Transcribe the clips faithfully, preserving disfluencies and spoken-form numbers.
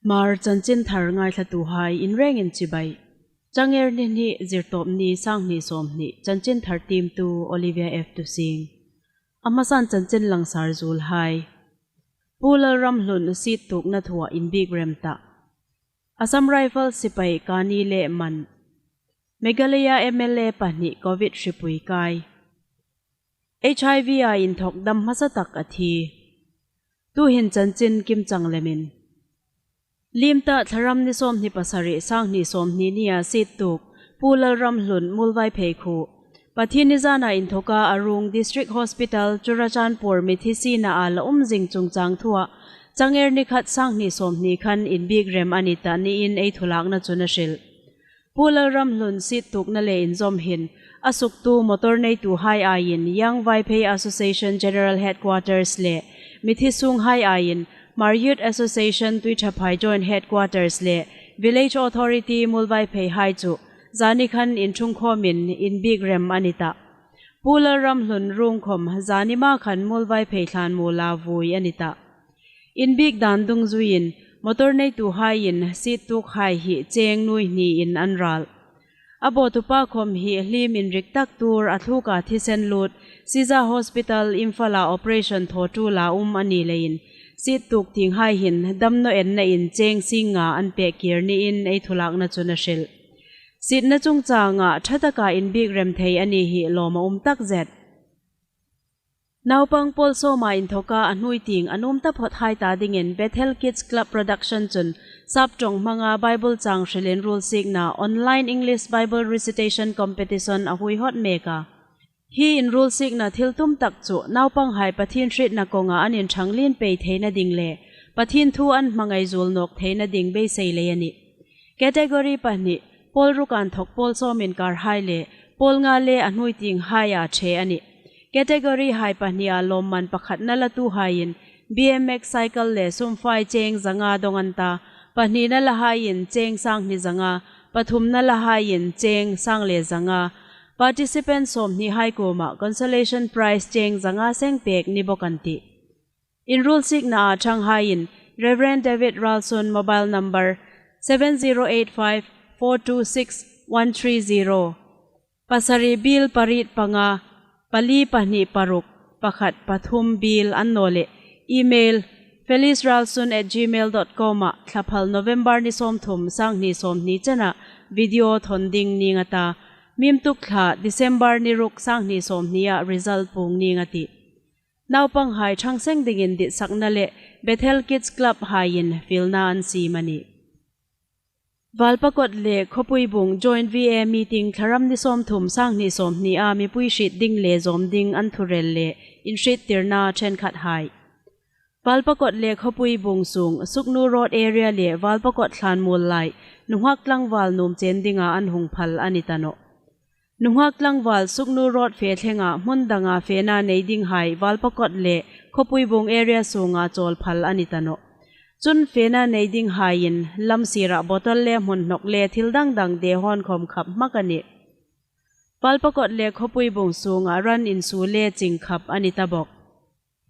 Hmar chanchinthar ngaithlatuhai inrengin chibai. Changer ni hni, Zirtawpni, sanghni sawmhni, chanchinthar tiemtu Olivia F Tusing. A hmasan chanchin langsar zuolhai. Pu Lalramhlun seat tuokna thua inbiek rem ta. Assam Rifles sipai kani le man. Meghalaya M L A pahni Covid hripui kai. H I V a inthawk dam hmasa tak a thi. Tuhin chanchin kimchang lemin. Liem ta, Thlaram ni sawmhni pasari, sanghni sawmhni nia seat tuok Pu Lalramhlun, Muolvaiphei khuo. Pathienni zana inthoka a ruong District Hospital, Churachandpur mitthi siena a la um zing chungchang thua, Changer ni khat, sanghni sawmhni khan inbiek rem a ni ta niin ei thulakna chun a hril. Pu Lalramhlun seat tuokna le inzawm hin, a suktu motor neituhai aiin Young Vaiphei Association General Headquarters le mitthi sunghai aiin Hmar Youth Association Tuithaphai Joint Headquarters le Village Authority Muolvaiphei hai chu zani khan inṭhungkhawmin inbiek rem a ni ta. Pu Lalramhlun ruong khom zani ma khan Muolvaiphei thlan muola vui a ni ta. Inbiek dan dungzuiin, motor neituhaiin seat tuokhai hi cheng nuoi hniin an ral. A bawtupa khom hi hlim inrik tak tuor a thluka thisen lut, Siza Hospital Imphal-a operation thaw ṭula um a ni leiin, seat tuok tienghai hin damnaw ennain cheng sing nga an pek kir niin ei thulakna chun a hril. Seatna chungchanga ṭha taka inbiek rem thei a ni hi lawm a um tak zet. Naupang pawl sawma inthoka a hnuoi tieng a nuom taphawthai ta dingin Bethel Kids Club Production chun sap ṭawng hmanga Bible chang hrilin ruolsikna Online English Bible Recitation Competition a huihawt mek a. Hi inruolsikna thil tum tak chu naupanghai Pathien hrietna kawnga an inṭhang lien pei theina ding le Pathien thu an hmangai zuol nawk theina ding beisei lei a nih. Category pahni, pawl ruk inthok pawl sawm inkarhai le pawl nga le a hnuoi tienghaia ṭhe a nih. Category hai pahnia lawmman pakhatna latuhaiin B M X cycle le sumfai cheng zanga dawng an ta, pahnina lahaiin cheng sanghni zanga, pathumna lahaiin cheng sang le zanga. Participant sawmhnihai kuoma consolation prize cheng zanga seng pek ni bawk an tih. Inruolsikna a ṭhanghaiin Reverend David Ralsun, mobile number seven zero eight five four two six one three zero. Pasari biel pariet panga, pali pahni paruk, pakhat pathum biel an naw leh, email felizralsun at gmail dot com-a thlaphal November ni sawmthum, sanghni sawmhni chena video thawn ding ning a ta, mimtuk thla December ni ruk, sanghni sawmhnia result puong ning a tih. Naupanghai ṭhang seng dingin ditsakna le Bethel Kids Club haiin fielna an siem a nih. Valpakot le Khawpuibung Joint V A meeting Thlaram ni sawmthum, sanghni sawmhnia mipui hriet ding le zawm ding an thurel le inhriettirna ṭhenkhathai. Valpakot le Khawpuibung sung, Sugnu Road area le Valpakot thlanmuol lai, nunghak tlangval nuom chen dinga an hung phal a ni ta nawh. Nunghak tlangval Sugnu Road fe thlenga hmun danga fena nei dinghai Valpakot le Khawpuibung area sunga chawl phal a ni ta nawh. Chun fena nei dinghaiin lam sira bottle le hmunhnawk le thil dang dang dehon khom khap hmak a nih. Valpakot le Khawpuibung sunga ran insu le ching khap a ni ta bawk.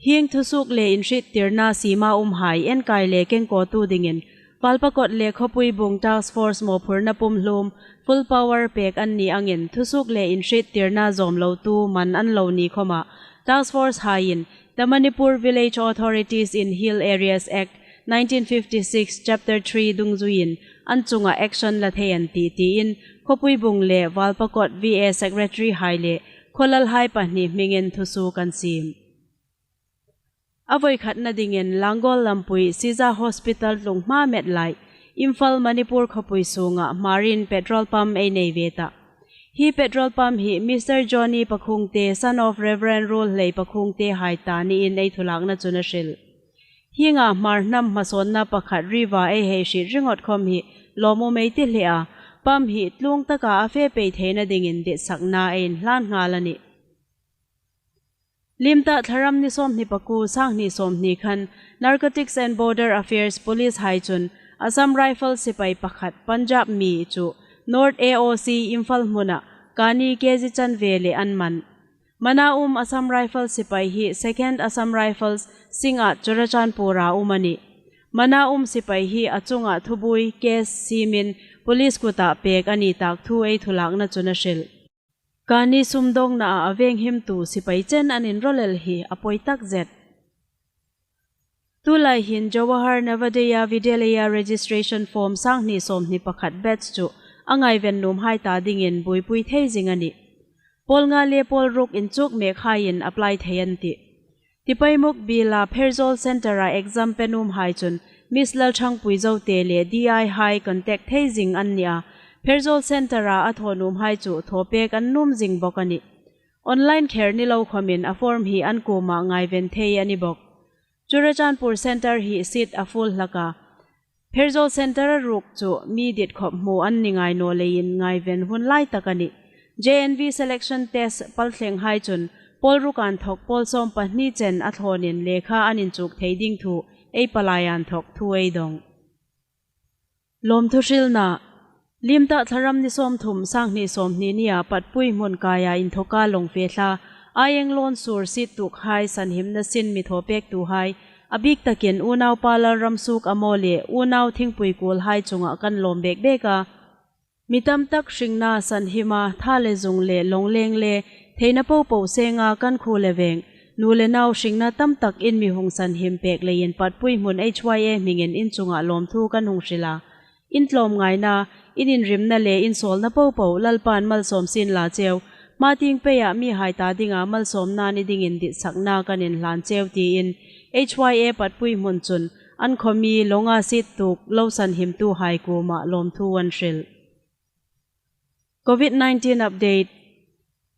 Hieng thusuok le inhriettirna siema umhai enkai le kengkawtu dingin Valpakot le Khawpuibung Task Force mawphurna pumhlum full power pek an ni angin thusuok le inhriettirna zawm lotu man an lo ni khoma Task Force haiin The Manipur Village Authorities in Hill Areas Act nineteen fifty-six, Chapter three dungzuiin an chunga action la thei an tih tiin Khawpuibung le Valpakot V A Secretary hai le khawlalhai pahni hmingin thusuok an siem. A voi khatna dingin Langol lampui Siza Hospital tlung hma met lai, Imphal Manipur khawpui sunga Hmarin petrol pump ei nei ve ta. Hi petrol pump hi Mister Johnny Pakhungte, son of Reverend Ruolhlei Pakhungte hai ta niin ei thulakna chun a hril. Hienga Hmar hnam hmasawnna pakhat riva ei hei hriet ringawt khom hi lawmum ei ti hle a, pump hi tluong taka a fe pei theina dingin ditsakna ei inhlan nghal a nih. Liem ta, Thlaram ni sawmhni pakuo, sanghni sawmhni khan Narcotics and Border Affairs Police hai chun Assam Rifles sipai pakhat Punjab mi chu North A O C Imphal hmuna kani K G chanve le an man. Mana um Assam Rifles sipai hi Second Assam Rifles Singngat, Churachandpur-a um a nih. Mana um sipai hi a chungah thubuoi case siemin police kuta pek a ni tak thu ei thulakna chun a hril. Kani sumdawngnaa a venghimtu sipai chen an inrawlel hi a pawi takzet. Tulai hin Jawahar Navodaya Vidyalaya Registration Form sanghni sawmhni pakhat batch chu a ngaiven nuomhai ta dingin buoipui thei zing a nih. Pawl nga le pawl ruk inchuk mekhaiin apply thei an tih. Tipaimukh Biela Pherzawl Centre-a exam pe nuomhai chun Miss Lalthangpui Zote le D I hai contact thei zing an nia, Pherzawl Centre-a a thaw nuomhai chu thawpek an nuom zing bawk a nih. Online kher ni lo khomin a form hi an kuoma ngaiven thei a ni bawk. Churachandpur Centre hi seat a full hlak a, Pherzawl Centre-a ruk chu mi dit khop hmu an ni ngai naw leiin ngaiven hun lai tak a nih. J N V selection test palthlenghai chun pawl ruk inthawk pawl sawm pahni chen a thlawnin lekha an inchuk thei ding thu ei palai inthawk thu ei dawng. Lawmthu hrilna. Limta Thlaram ni sawmthum, sanghni sawmhni nia Patpui hmun kaia inthawka lawng fe thla, aieng lawn sur seat tuokhai sanhimna sin mi thawpektuhai, a bik takin unaupa Lalramsuok Amo le unau Thingpui Kuolhai chunga kan lawm bek bek a. Mi tam tak hringna sanhima, tha le zung le lawngleng le theina popo senga kan khuo le veng, nu le nau hringna tam tak in mi hung sanhim pek leiin Patpui hmun H Y A hmingin in chunga lawmthu kan hung hril a. In tlawmngaina, in inrimna le in sawlna popo Lalpan malsawm sien la cheu. Hma tieng peia mihai ta dinga malsawmna ni dingin ditsakna kan inhlan cheu tiin H Y A Patpui hmun chun an khawmi lawnga seat tuok lo sanhimtuhai kuoma lawmthu an hril. Covid nineteen update.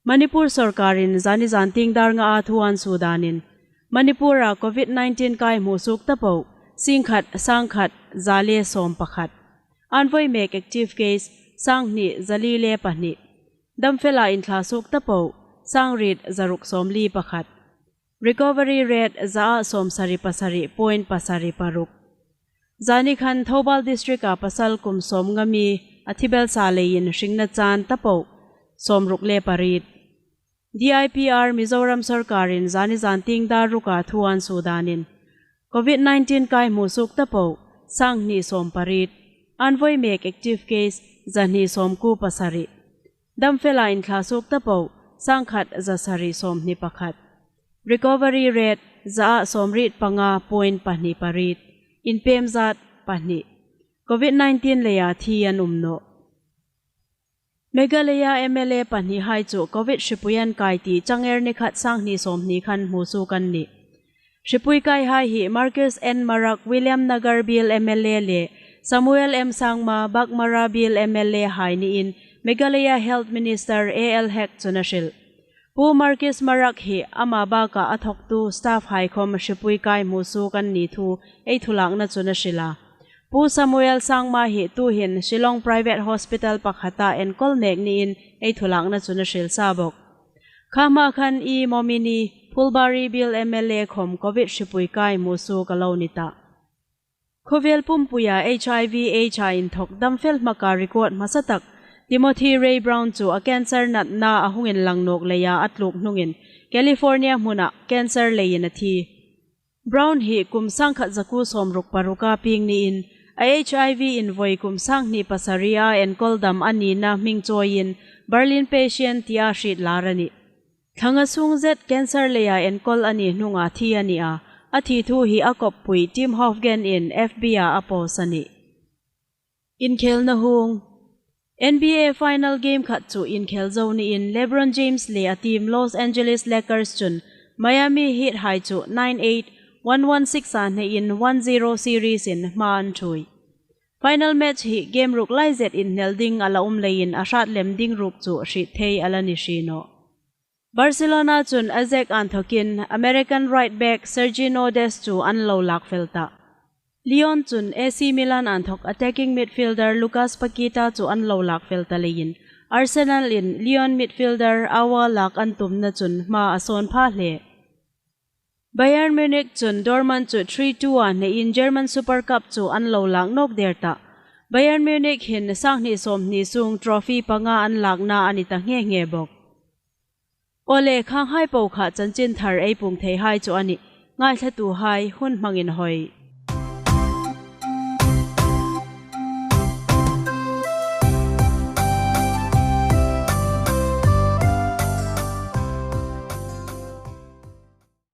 Manipur sawrkarin zani zantieng dar ngaa thu an suo danin, Manipura Covid nineteen kai hmusuok ta po, singkhat sangkhat za le sawm pakhat. An voi mek active case sanghni za li le pahni. Damfela inthlasuok ta po, sangriet za ruk sawmli pakhat. Recovery rate za ah sawmsari pasari point pasari paruk. Zanikhan Thoubal District-a pasal kum sawmnga mi a thi belsa leiin hringna chan ta po, sawmruk le pariet. D I P R Mizoram sawrkarin zani zantieng dar ruka thu an suo danin, Covid nineteen kai hmusuok ta po, sanghni sawm pariet. An voi mek active case zahni sawmkuo pasari. Damfela inthlasuok ta po, sangkhat zasari sawmhni pakhat. Recovery rate za ah sawmriet panga point pahni pariet. Inpem zat pahni. Covid nineteen leia thi an um nawh. Meghalaya M L A pahnihai chu Covid hripui an kai ti Changer ni khat sanghni sawmhni khan hmusuok an nih. Hripui kaihai hi Marcuise N Marak, Williamnagar Biel M L A le Samuel M Sangma, Baghmara Biel M L A hai niin Meghalaya Health Minister A L Hek chun a hril. Pu Marcuise Marak hi ama baka a thawktu staff hai khawm hripui kai hmusuok an ni thu ei thulakna chun a hril a. Pu Samuel Sangma hi tuhin Shillong Private Hospital pakhata enkawl mek niin ei thulakna chun a hril sa bawk. Kha hma khan E Momini, Phulbari Biel M L A khawm Covid hripui kai hmusuok a lo ni tah. Khawvel pumpuia H I V H-a inthawk damfel hmaka record hmasa tak Timothy Ray Brown chu a cancer natna a hung inlang nawk leia a tluk hnungin California hmuna cancer leiin a thi. Brown hi kum sangkhat zakuo sawmruk paruka pieng niin a H I V invoi kum sanghni pasaria enkawl dam a nina hming chawiin Berlin patient tia hriet lar a nih. Thlanga sung zet cancer leia enkawl a ni hnunga thi a ni a, a thi thu hi a koppui Tim Hofgen-in F B-a a post a nih. Inkhelna hung. N B A final game khat chu inkhel zo niin LeBron James le a team Los Angeles Lakers chun Miami Heat hai chu nine eight, one one six-a hneiin one zero series-in hma an ṭhuoi. Final match hi game ruk lai zet inhnel ding a la um leiin a hrat lem ding ruok chu hriet thei a la ni hri nawh. Barcelona chun a zek anthokin American right back Sergiño Dest chu an lo lak fel tah. Lyon chun A C Milan anthok attacking midfielder Lucas Paqueta chu an lo lak fel ta leiin Arsenal-in Lyon midfielder Aouar lak an tumna chun hma a sawn pha hle. Bayern Munich chun Dortmund chu three two-a hneiin German Super Cup chu an lo lak nawk der tah. Bayern Munich hin sanghni sawmhni sung trophy panga an lakna a ni ta nghe nghe bawk. Awle, khanghai po kha chanchin thar ei puong theihai chu a nih. Ngaithlatuhai, hun hmangin hoi.